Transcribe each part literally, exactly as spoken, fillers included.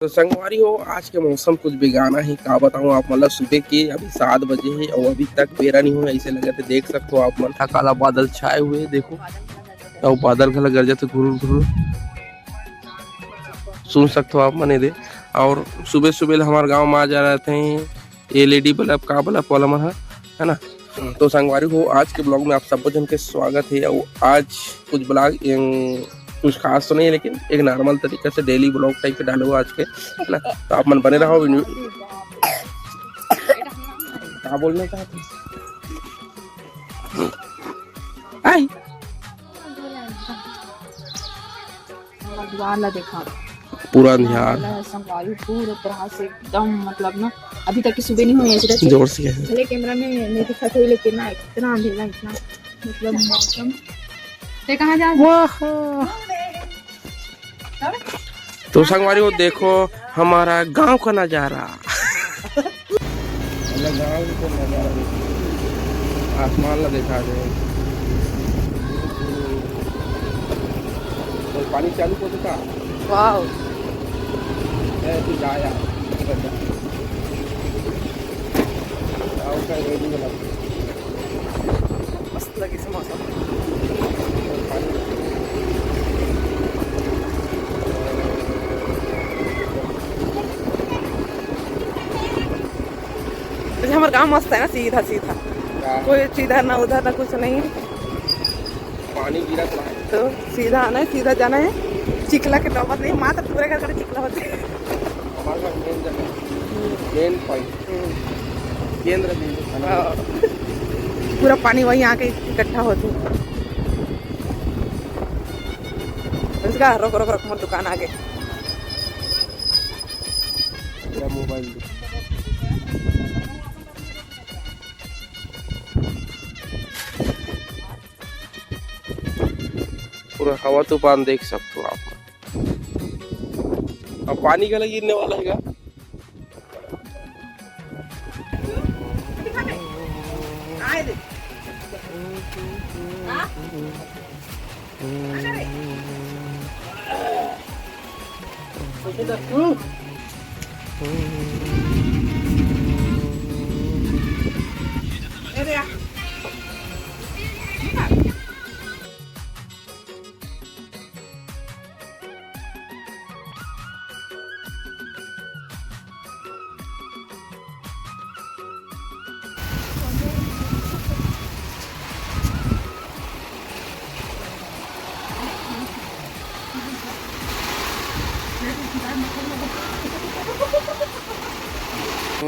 तो संगवारी हो, आज के मौसम कुछ बेगाना हे, का बताऊं आप मन ला। सुबह के अभी सात बजे हे अउ अभी तक बेरा नहीं हुआ, ऐसे लगत हे। देख सकते हो आप मन, काला बादल छाए हुए हे, देखो, अउ बादल घला गरजत हे घुरुर घुरुर, सुन सकते हो आप मन एदे। अउ सुबह सुबह ले हमारे गांव में आ जा रहे थे ये एलईडी बल्ब, का बल्ब वाला मन ह, है ना। तो संगवारी हो, आज के ब्लॉग में आप सबो जन के स्वागत हे। अउ आज कुछ ब्लॉग, अम, कुछ खास तो नहीं है, लेकिन एक नॉर्मल तरीका से डेली ब्लॉग टाइप के डालूंगा आज के, है ना। तो आप मन बने रहो वीडियो। का बोलना चाहते हैं? आई। हमर दुआर ला देखा। पूरा अंधियार। हमर संगवारी पूरा तरह से एकदम, मतलब ना, अभी तक के सुबह नहीं हुई है, ऐसे जोर से कैसे? भले कैमरा में नहीं दिखत होही, लेकिन ना, इतना अंधेरा, इतना, मतलब, मौसम। ते कहाँ जा? वाह। तो संगवारी हो, देखो हमारा गांव का नजारा। मतलब गाँव के नजारा देखो, आसमान ला देखा दे। तो पानी चालू हो चुका। वाओ। ए, तू जा यार। गाँव का रेडी वाला। मस्त लगे से मौसम। जैसे हमारे गाँव मस्त है ना, सीधा सीधा, का? कोई इधर ना उधर ना कुछ नहीं। पानी गिरा तो है। तो सीधा आना है, सीधा जाना है। चिखला के नौबत नहीं, मात्र पूरे घर का चिखला होते हैं। हमारे घर मेन जगह, मेन पॉइंट। हम्म। केंद्र बिंदु। हाँ। पूरा पानी वहीं आके इकट्ठा होते हैं। उसका रोक, रोक, रोक, मोर दुकान आगे। मेरा मोबाइल दे। पूरा हवा तूफान देख सकते हो आप। अब पानी का गिरने वाला है।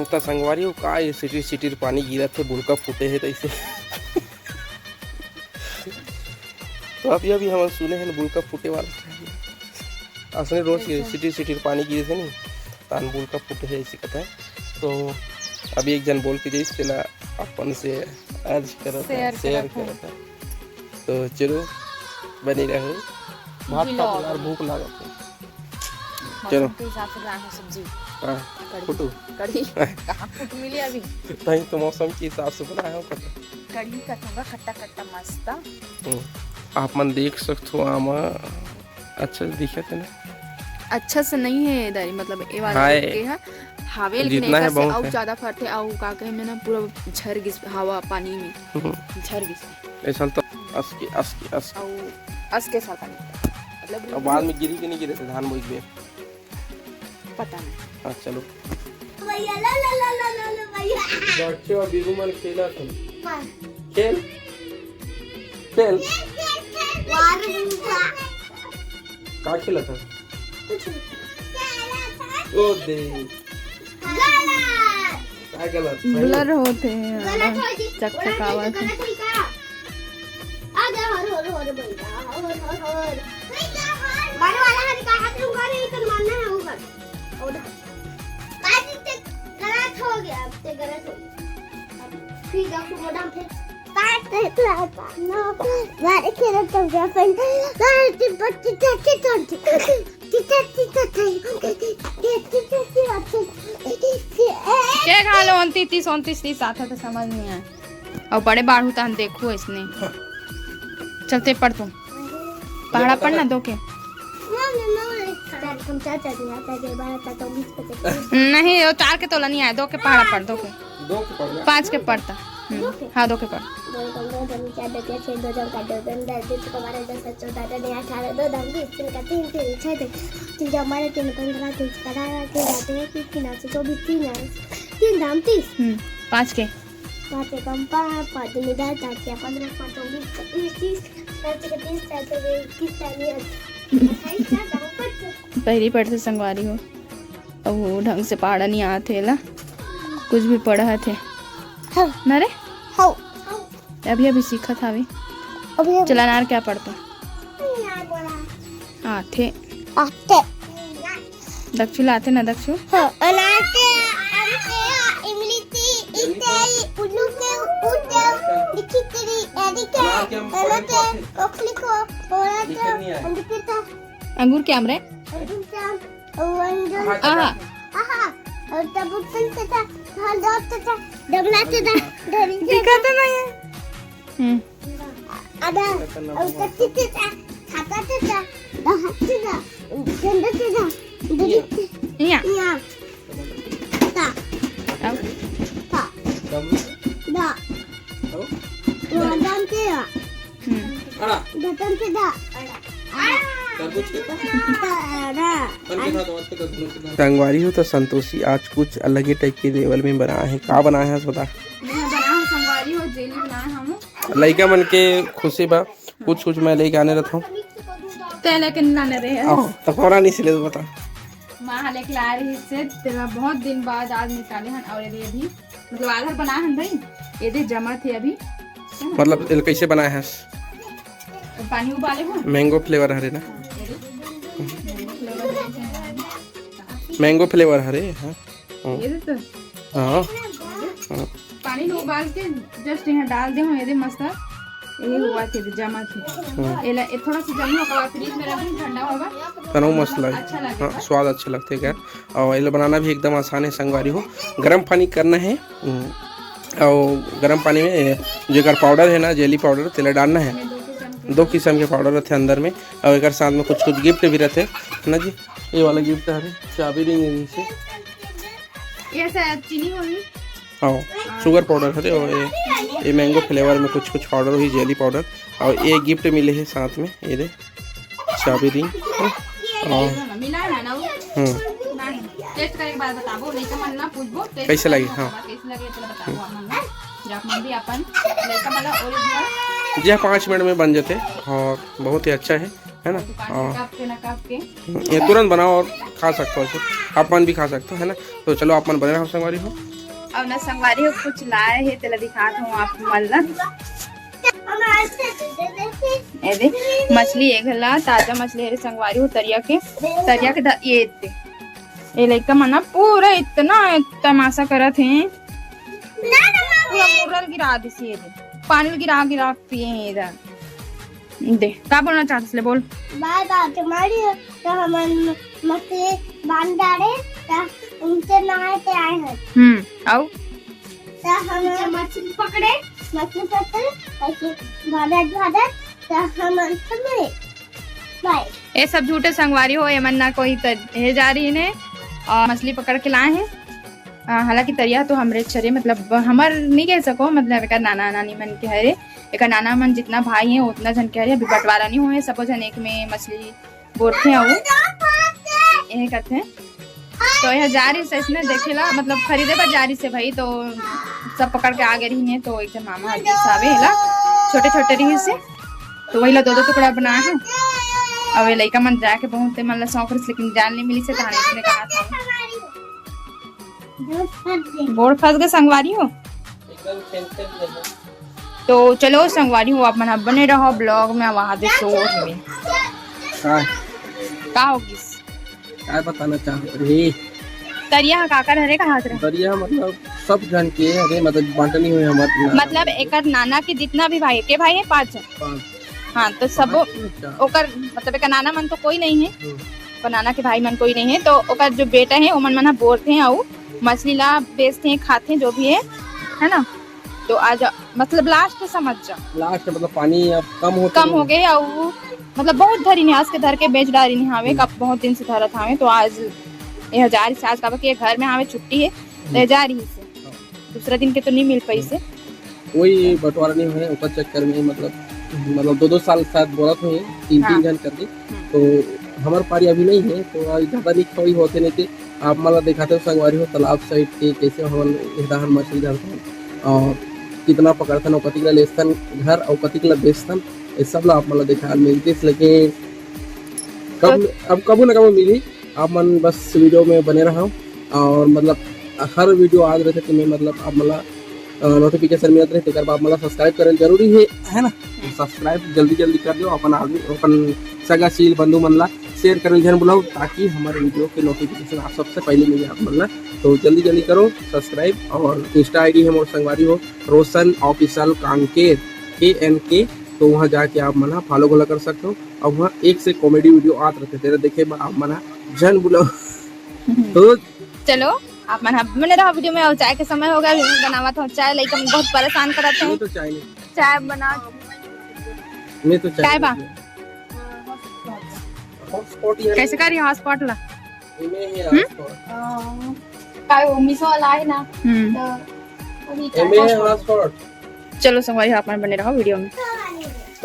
त संगवारी हो, का ये सिटिर सिटिर पानी गिरत हे, बुलका फूटे हे तइसे। तो अभी, अभी हमन सुने हन बुलका फूटे वाला। असने रोज ये सिटिर सिटिर पानी गिरे थे नहीं, तान बुलका फूटे हे ऐसे कहता है। तो अभी एक जन बोल के जइस, तेला अपन से अर्ज करत है, शेयर शेयर करत है। करत है। तो चलो, बने रहो। भात खाओ यार, भूख लागत है। चलो। मौसम के हिसाब से बनाए हो सब्जी। हाँ, कढ़ी। फुटू। कढ़ी। कहाँ फुटू मिली अभी? तहीं तो मौसम के हिसाब से बनाए हो कढ़ी। कढ़ी का थोड़ा खट्टा खट्टा मस्त। हम्म। आप मन देख सकथो आमा अच्छा से दिखत हे ना? अच्छा से नहीं है इधर, मतलब ये वाला हाय। के है। हावे लेकिन जितना है एकर से बहुत अउ है। ज्यादा फरथे, अउ का कहे में ना पूरा झर गिस हवा पानी में। हम्म। झर गिस। ऐसा तो अस के, अस के, अस के। अउ अस के साथ पानी। मतलब अब बाद में गिरी के नहीं गिरे थे धान बोई के। पता नहीं। हाँ, चलो। भैया, ला, ला, ला, ला, ला, ला, भैया। बच्चों, अभी मन खेला था। हाँ। खेल। खेल। वार का खेला था? कुछ नहीं। ओ दे। गलत। का गलत? सही। ब्लर होते हैं, गलत हो जी। चकचकावत है। गलत है का? आ जा, हर, हर, हर, भैया, हर, हर, हर। मारे वाला है, कहा तुम करे, इतन मानना है, वो कर। और ढाल। काजी ते गलत हो गया, अब ते गलत हो गया। अब फिर जाओ, वो ढाल फिर। पाँच ते प्लान पानो, मारे खेलो तब जा फिर। मारे ते बच्चे चढ़ते चढ़ते। Teacher, teacher, teacher, teacher, teacher, teacher. के घालो उनतीस, तीस, उनतीस, तीस आता तो समझ नहीं आए। अउ बड़े बाढ़ू तहन देखू इसने। हाँ। चलते पढ़ तू। पहाड़ा पढ़ ना दो के। हम चार चार दिन आता है, बारह चार तो बीस पच्चीस। नहीं, वो चार के तोला नहीं आया, दो के पहाड़ा पड़, दो के। दो के पड़ गया। पाँच के पड़ता। हम्म, दो के? हाँ, दो के पड़। दो के पड़, दो के चार, दो के छः, दो चार का दो, दो दस, दो चौका बारह, दो सात चौदह, दो नौ अठारह, दो दाम बीस, तीन का तीन, तीन छः, तीन तीन चौका बारह, तीन पंद्रह, तीन सत्रह, तीन आठ चौबीस, तीन आठ तीन दाम तीस। हम्म, पाँच के। पाँच के कम पा-, पाँच में दस, पाँच के पंद्रह, पाँच चौक बीस, पच्चीस, तीस, पाँच के तीस, चार चौक इक्कीस, चार में अट्ठाईस, चार दाम पच्चीस। पहली पढ़ से संगवारी हो। अउ वो ढंग से पहाड़ा नहीं आत हे एला, कुछ भी पढ़त हे। हाँ। ना रे? हाँ। अभी अभी सीखत हावे। अभी अभी। चला अनार क्या पढ़ता? अनार पढ़ा। आथे। आथे। दक्षु ला आथे ना दक्षु? हाँ, अनार के, आम के, इमली के, इत्ते, उल्लू के, उल्लू के, लिखी तेरी, एडी के, एलो के, कोखली को, बोला के, अंडू के ता। अंगूर के आम रे? अंडू के आम। आहा। आहा। और तब उठन से था, हाल दौड़ से था, डबला से था, डरी से दिखा था। तो नहीं है। हम्म। आधा, और कच्ची से था, खाता से था, दहा से था, झंडा से था, डरी से। यहाँ। यहाँ। था। अब? था। दा। दा। दा। हम्म। संगवारी हो तो संतोषी आज कुछ अलग ही टाइप के लेवल में बनाए हे। का बनाए हे बता? मैं बनाए हूँ संगवारी हो, जेली बनाए हूँ। लइका मन के खुशी बा, कुछ कुछ मैं लेके आने रहता हूँ। तेला के लाने रहे। आहो, तो कोना नहीं सिले तो बता। माँ लेके ला रही से तेला बहुत दिन बाद आज निकाले हन और ये भी मतलब आधा बनाए हन भाई, ये दे जमा थे अभी। मतलब एला कैसे बनाए हस? तो पानी उबाले हो। Mango flavor हरे ना? Mango flavor हरे, हाँ। हम्म। ये दे तो। हाँ। हाँ। पानी में उबाल के just यहाँ डाल दे हो, ये दे मस्त। ये हुआ थे जमा थे। हम्म। एला, ये थोड़ा सा जमी होगा, fridge में रखूँ, ठंडा होगा। तनो मस्त लगे। अच्छा लगेगा। हाँ, स्वाद अच्छा लगथे क्या? और एला बनाना भी एकदम आसान है संगवारी हो। गरम पानी करना है, हम्म, और गरम पानी में जेकर powder है ना, jelly powder, तेला डालना है। दो किस्म के powder रहते अंदर में, और एक साथ में कुछ कुछ gift भी रहते है ना जी। ये वाला gift है, चाबी रिंग है इसे। ये शायद चीनी होगी। हाँ, sugar powder हरे और ये, ये mango flavor में कुछ कुछ powder हुई, jelly powder, और ये gift मिले है साथ में, ये दे चाबी रिंग। हाँ। मिला है ना वो? हम्म। नहीं, taste करके बाद बताबो, लइका मन ना पूछबो, taste कैसे लगे? करके हाँ। बताबो, कैसे लगे, चलो बताबो आप मन ना। जो आप मन भी अपन लइका वाला original जी हाँ, पाँच मिनट में बन जाते और बहुत ही अच्छा है। है ना? दुकान से हाँ। कब के ना कब के। ये तुरंत बनाओ और खा सकते हो इसे, आप मन भी खा सकते हो, है ना? तो चलो, आप मन बने रहो संगवारी हो। अब ना संगवारी हो, कुछ लाए है, तेला दिखात हूँ आप मन ला। ये दे, मछली एक ला, ताजा मछली है संगवारी हो, तरिया के, तरिया के ध-, ये दे। ये लइका मन ना पूरा इतना तमाशा करत है। पूरा मुरल गिरा दिस ये दे। पानी गिरा गिरा पिए इधर। दे, का बोलना चाहत हस ले बोल। बाय बाय, तुम्हारी तो हमन मछली बांध डारे, तो उनसे नहाए के आए हैं। हम्म, आउ? तो हम मछली पकड़े, मछली पकड़े, ऐसे भागत भागत, तो हम अंत में बाय। ये सब झूठे संगवारी हो, ये मन ना कोई तर-, हे जा रही ने और मछली पकड़ के लाए हैं। आ, हालांकि तरिया तो हमरे छरे, मतलब हमर नहीं कह सको, मतलब एकर नाना नानी मन के हरे, एकर नाना मन जितना भाई हैं उतना झन के हरे, अभी बंटवारा नहीं हुए, सबो झन एक में मछली बोरथे अउ यही करथे। तो यह जा रही से इसने देखेला, मतलब खरीदे बर जा रही से भाई, तो सब पकड़ के आ गए रही ने, तो एक जन मामा हर दिस आवे एला, छोटे छोटे रही से, तो वही ला दो दो टुकड़ा बनाए हैं। अब ये लइका मन जाके बहुत मन ला शौक रहिस, लेकिन जान नहीं मिली से, तो हम इसने कहा था। गोड़ फंस गए संगवारी हो। तो चलो संगवारी हो, आप मन बने रहो vlog में, वहां दे शोर में। हाँ। का होगिस? का बताना चाहत रही? तरिया ह काकर हरे कहात रहे? तरिया मतलब सब झन के हरे, मतलब बांटनी हुई हमर ना। मतलब एकर नाना के जितना भी भाई, के भाई है? पांच। पांच। हाँ, तो सबो पांच के बच्चा। ओकर मतलब एकर नाना मन तो कोई नहीं है। हम्म। ओकर नाना के भाई मन कोई नहीं है, तो ओकर जो बेटा है, ओमन मन ह बोरथे अउ मछली ला बेचथे, खाथे, जो भी है, है ना? तो आज मतलब last समझ जा। Last मतलब पानी अब कम होते कम हो गए अउ मतलब बहुत धरिन हे, आज के धर के बेच डारिन हावे, हम्म। कब बहुत दिन से धरत हावे, तो आज ये जा रहिस, आज काबर के घर में हावे, छुट्टी हे, तो ये जा रहिस। दूसरा दिन के तो नहीं मिल पाइस हे। वही बंटवारा नहीं होय, ओकर चक्कर में मतलब, मतलब दो दो साल शायद बोलत होही, तीन तीन हाँ। जन करके। हम्म। तो हमर पारी अभी नहीं हे, तो आज ज्यादा नहीं खवाई होत हे, नहीं तो आप मन ला दिखाते हो संगवारी हो, तालाब side के कैसे हमन एहदा हन मछली धरथन और कितना पकड़थन, और कतिक ला लेथन घर और कतिक ला बेचथन, ये सब ला आप मन ला दिखाए मिलतीस। लेकिन कब, तो अब कबू ना कबू मिली, आप मन बस video में बने रहो और मतलब हर video आज रहते तुम्हें मतलब आप मन ला, अ, notification मिलत रहे, तेकर बाद आप मन ला subscribe करल जरूरी हे, है ना? तो subscribe जल्दी जल्दी कर दो, अपन आदमी, अपन सगा शील बंधु मन ला share करल झन भुलाओ, ताकि हमारे video के notification आप सबसे पहले मिले आप मन ला। तो जल्दी जल्दी करो subscribe, और Insta ID हे मोर संगवारी हो, Roshan official Kanker, K N K, तो वहाँ जाके आप मन ला follow घला कर सकते हो। अब वहाँ एक से comedy video आत रहते, तेरा देखे बा आप मन ला झन भुलाओ। तो चलो, आप मन ह बने रहो video में। और चाय के समय हो गया, अभी मैं बनावत हूँ चाय, लइका मन बहुत परेशान करत हे। मैं तो चाय नहीं, चाय बना। मैं तो चाय चाय बा? नहीं पिया। Hotspot ये कैसे करी hotspot ला? ये में है हम्म? Hotspot। अ, काय वो Meesho वाला है ना, हम्म। तो वही ये में है hotspot। Hotspot। चलो संगवारी हो, आप मन बने रहो video में।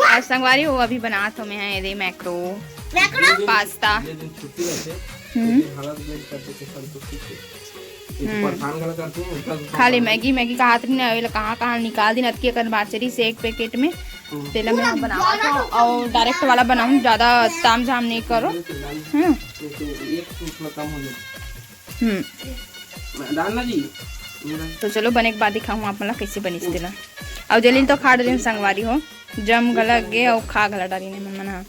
आज संगवारी हो, अभी बनात हूँ मैं एदे macro, macro? Pasta। ये दिन छुट्टी रहते, हम्म। लेकिन हालत में करते के संतुष्टि से। ये तो हम्म। परेशान घला करते हैं, उनका भी खाली परेशान। Maggi, Maggi कहात रहिन, अभी ले कहाँ कहाँ निकाल दिन अतकी अकन बाचरी से एक packet में। हम्म। तेला मैं बनावत हूँ और direct वाला बनाऊँ, ज्यादा ताम झाम नहीं करो। हम्म। ये तो एक टूक में कम हो जाए। हम्म। डालना जी। तो चलो, बने के बाद दिखाऊँ आप मन ला कैसे बनिस तेला। और जलील तो खा डरिन संगवारी हो, जम घला गे और खा घला डारिन हे मन मन हा।